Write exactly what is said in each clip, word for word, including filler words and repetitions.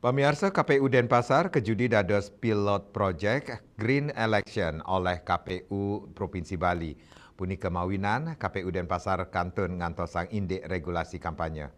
Pamiarsa, K P U Denpasar kajudi dados pilot project Green Election oleh K P U Provinsi Bali. Punika mawinan K P U Denpasar kantun ngantosang indik regulasi kampanye.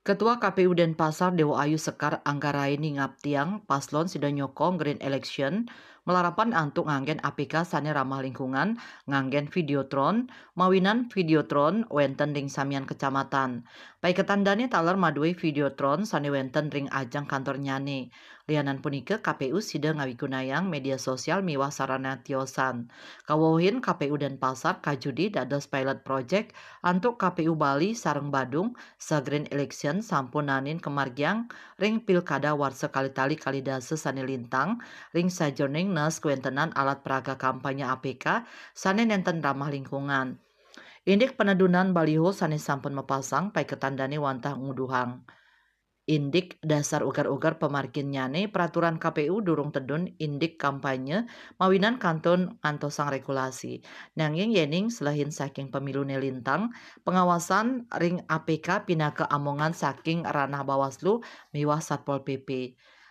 Ketua K P U Denpasar Dewa Ayu Sekar Anggaraini ngaptiang paslon sida nyokong Green Election malarapan antuk nganggen A P K sane ramah lingkungan, nganggen Videotron, mawinan Videotron wenten ring samian kecamatan. Paiketan dane taler madue Videotron sane wenten ring ajeng kantornyane. Lianan punika, K P U sida ngawigunayang media sosial miwah sarana tiosan. Kawohin K P U Denpasar kajudi dados pilot project antuk K P U Bali sareng Badung, sa-Green Election sampun naenin kamargiang ring Pilkada warsa kalih tali kalih dasa sane lintang, ring sajeroning nes kawentenan alat peraga kampanye A P K sane nenten ramah lingkungan. Indik panedunan baliho sane sampun mapasang paiketan dane wantah nguduhang. Indik dasar uger-uger pamarginnyane, peraturan K P U durung tedun indik kampanye mawinan kantun ngantosang regulasi. Nanging yening selehin saking pemilune lintang, pengawasan ring A P K pinaka amongan saking ranah Bawaslu miwah Satpol P P.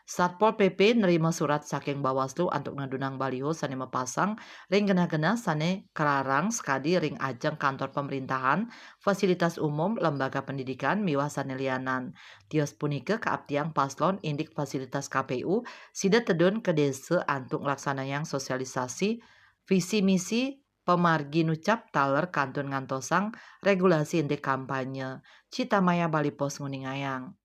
Satpol P P nerima surat saking Bawaslu antuk nedunang baliho sane mapasang ring genah-genah sane kararang sakadi ring ajeng kantor pemerintahan, fasilitas umum, lembaga pendidikan, miwah sane lianan. Tios punika kaaptiang paslon indik fasilitas K P U sida tedun ka desa antuk nglaksanayang sosialisasi visi misi pamargi nucap taler kantun ngantosang regulasi indik kampanye. Citamaya Bali Post nguningayang.